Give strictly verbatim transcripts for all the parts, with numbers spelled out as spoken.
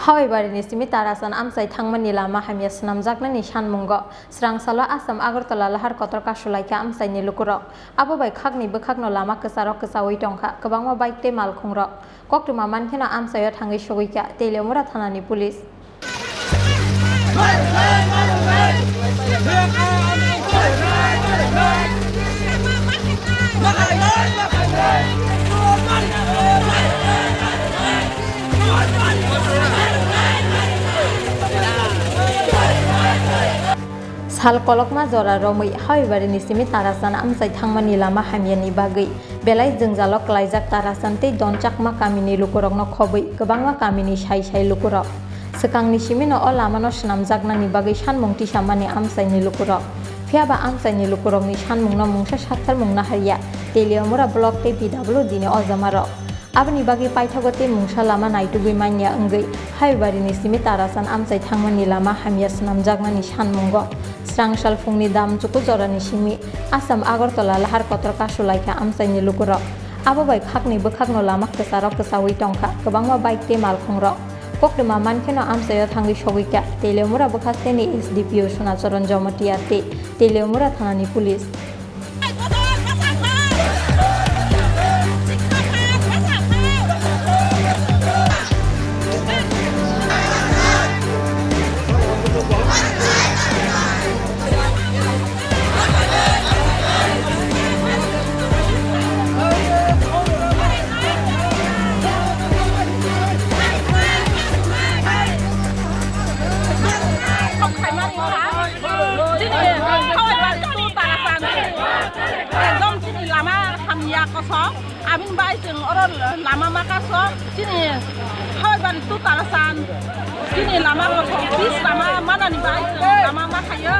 Hawaibarini simi Tarasan amchai thangmani lama hamya swnamjaknani sanmungo swrangsalo Assam Agartala lahar kotor kasulaikha amchaini lukurok. Abo bai khakni bwkhakno lama kwcharo kwchaui tongkha, kwbangma bike tei malkhungrok. Koktwma mankheno amchaio thangwi sogwikha Teliamura thanani police. Sal kolokma jora romwi Hawaibarini simi Tarasan amchai thangmani lama hamyani bagwi belai jwngjalo klaijak Tarasan tei Donchakma kamini lukurokno khobwi kwbangma kamini sai sai lukurok. Swkangni simino o lamano swnamjaknani bagwi sanmung tisamani amchaini lukurok. Phiyaba amchaini lukurokni sanmungno mungsa saktharmung naharya Teliamura block tei P W D ni ojamarok. Aboni bagwi paithago tei mungsa lama naitugwi manya wngwi Hawaibarini simi Tarasan amchai thangmani lama hamya swnamjaknani sanmungo swrangsal phungni damchuku jorani simi Assam Agartala lahar kotor kasulaikha amchaini lukurok. Abo bai khakni bwkhakno lama kwcharo kwchaui tongkha kwbangma bike tei malkhungrok. Koktwma mankheno amchaio thangwi sogwikha Teliamura bwkhasteni S D P O Sonacharan Jamatia tei Teliamura thanani police. Ekdom chini lama hamya kosong. Abini bai chwng oro lama ma kaso chini Hawaibarini tu Tarasan. Chini lama kosong, pis lama manani bai chwng lama ma khayo.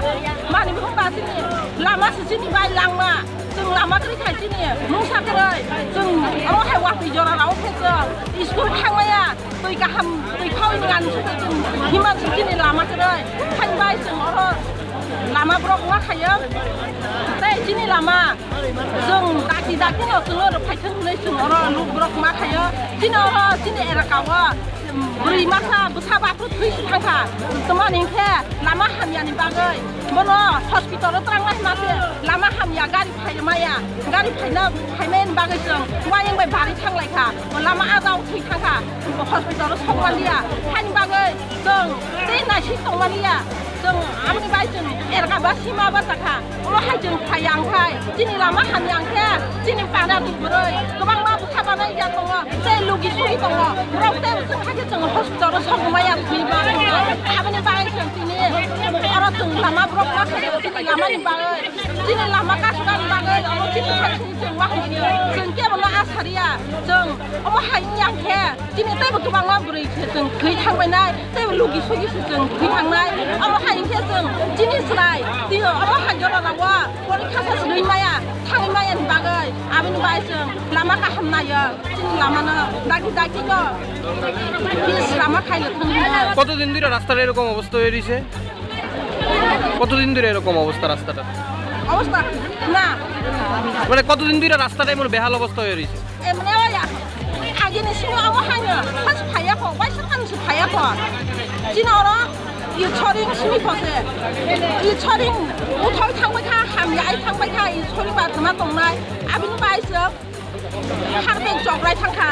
Mani hwnba chini lama se chini bai langma. Chwng lama kwrwi khai chini mungsa kwrwi. Chwng omo hai watwi jora rao khe chwng school thangmaya. Twi kaham, twi khaui ngan se chwng himang se chini lama kwrwi. Hain bai chwng oro lama borok ma khayo. Tei chini lama. Chwng daki daki no chwng oro phaithang hwnwi chwng oro luk borok ma khayo. Chini oro chini elaka o bwrwi masa bwsa bathru thwi si thangkha. Tamani hinkhe lama hamyani bagwi bono hospital o twrang lai hwnma se lama hamya gari phai maya. Gari phaina phaimani bagwi chwng wayang bai bari thang lai kha. Lama ajao thwi thangkha. Hospital o sok manliya. Hani bagwi chwng tei naising tong manliya. Chwng amoni bai chwng elaka ba sima ba chakha. Omo hai chwng phai yang khai, chini lama hamya wngkhe, chini para ni bwrwi kwbangma bwsa banai ya tongo, tei lugi sugi tongo. Borok tei chwng hakhe chwng hospital o sok maya thwi ba tongo. Aboni bagwi chwng tini oro chwng lama borok ma khayo, chini lama ni bagwi, chini lama kasukani bagwi, omo chini khe chwng chwng ma hamya. Chwng kebo no asariya, chwng omo hai wngya khe, chini teibo kwbangma bwrwi se chwng thwi thangbainai, teibo lugi sugi se chwng thwi thangnai. Omo hai hinkhe chwng chini chwrai, tei omo hai jorao porikha se swnwi maya, thangwi maya ni bagwi, aboni bai chwng lama kaham naio, chini lama no dagi dagi no, pis lama khaino thangwi maya. কতদিন ধরে রাস্তাটা এরকম অবস্থা হয়ে রয়েছে? কতদিন ধরে এরকম অবস্থা রাস্তাটা? অবস্থা না। মানে কতদিন ধরে রাস্তাটা এমন বেহাল অবস্থা হয়ে রয়েছে? Emne oya. Agini simi omo haino. Has phaya kho, waisa khan si phaya kho. Chini oro i choring simi kho se. I choring uthoi thangbai kha, hamya ai thangbai kha, i choring ba thama tongnai. Abini bai se harbe chokrai thangkha.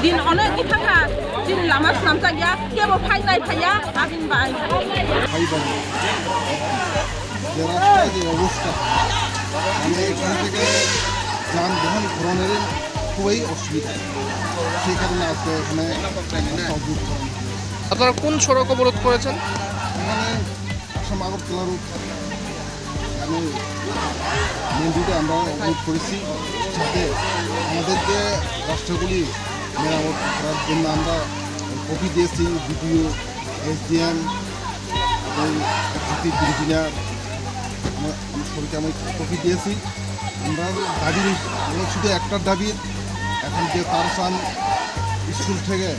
Din onek ni thangkha. Din lama swnamjak ya. Kebo phai nai phaya. Abini bai. Haibai. যে রাস্তার যে অবস্থা, মানে এখান থেকে যানবাহন ঘোরানোর খুবই অসুবিধা, সেই কারণে আজকে এখানে একটা অবরোধ করা হয়েছে। আপনারা কোন সড়ক অবরোধ করেছেন? এখানে আসাম আগরতলা রোড, মানে মেন রোডে আমরা অবরোধ করেছি, যাতে আমাদের যে রাস্তাগুলি মেরামত করার জন্য আমরা কপি দিয়েছি বিডিও, এসডিএম এবং এক্সিকিউটিভ ইঞ্জিনিয়ার, আমার, আমি সবাইকে আমি কপি দিয়েছি। আমরা দাবি, আমরা শুধু একটা দাবি, এখন যে তারসান স্কুল থেকে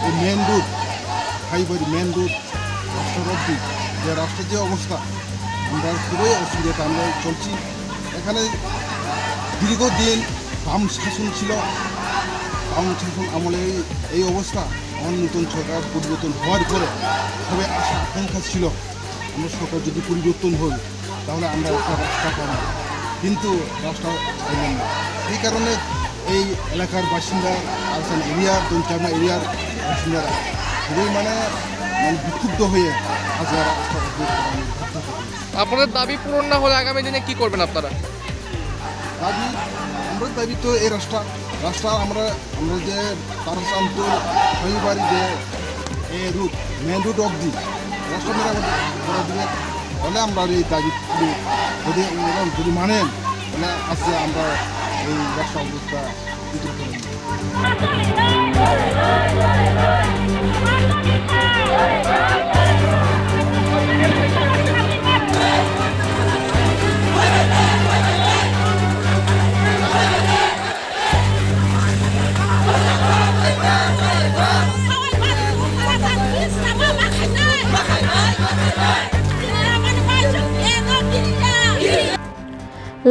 এই মেন রোড, হাইওয়ের মেন রোড, রাস্তার অবধি যে রাস্তার যে অবস্থা, আমরা খুবই অসুবিধাতে আমরা চলছি। এখানে দীর্ঘদিন বাম শাসন ছিল, বাম শাসন আমলে এই, এই অবস্থা। অন নতুন সরকার পরিবর্তন হওয়ার পরে সবাই আশা আকাঙ্ক্ষা ছিল, আমরা সরকার যদি পরিবর্তন হই, তাহলে আমরা একটা রাস্তা পাবো, কিন্তু রাস্তা পেলাম না। এই কারণে এই এলাকার বাসিন্দা, আলসান এরিয়ার, দমচারনা এরিয়ার বাসিন্দারা খুবই মানে, মানে বিক্ষুব্ধ হয়ে আজ রাস্তা অবরোধ করেন। আপনাদের দাবি পূরণ না হলে আগামী দিনে কি করবেন আপনারা? দাবি, আমরা দাবি তো এই রাস্তা, রাস্তা আমরা, আমরা যে তারসানপুর হরিবাড়ি যে এই রুট, মেইন রুট অবধি রাস্তা মেরামতি করে দিবে, তাহলে আমরা এই দাবি তুলি। যদি ওরা যদি মানেন, তাহলে আজকে আমরা এই রাস্তা অবস্থা বিদ্রোহ করে দিই।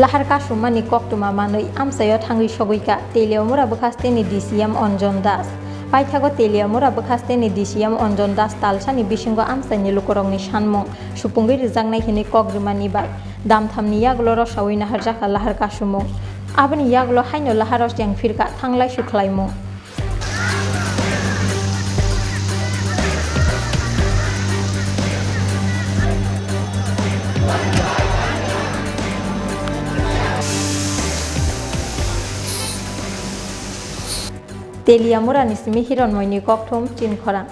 Lahar kasumani koktwma manwi amchaio thangwi sogwi kha Teliamura bwkhasteni D C M Anjan Das. Paithago Teliamura bwkhasteni D C M Anjan Das talsani bisingo amchaini lukurokni sanmung supungwi rwjaknai hinwi kok rwmani bai damthamni yagulo rosaui naharjakha lahar kasumung. Aboni yagulo haino laharo chengphirkha thanglai sukhlaimung. Teliamurani simi Hironmoini kokthum Chinkhorang.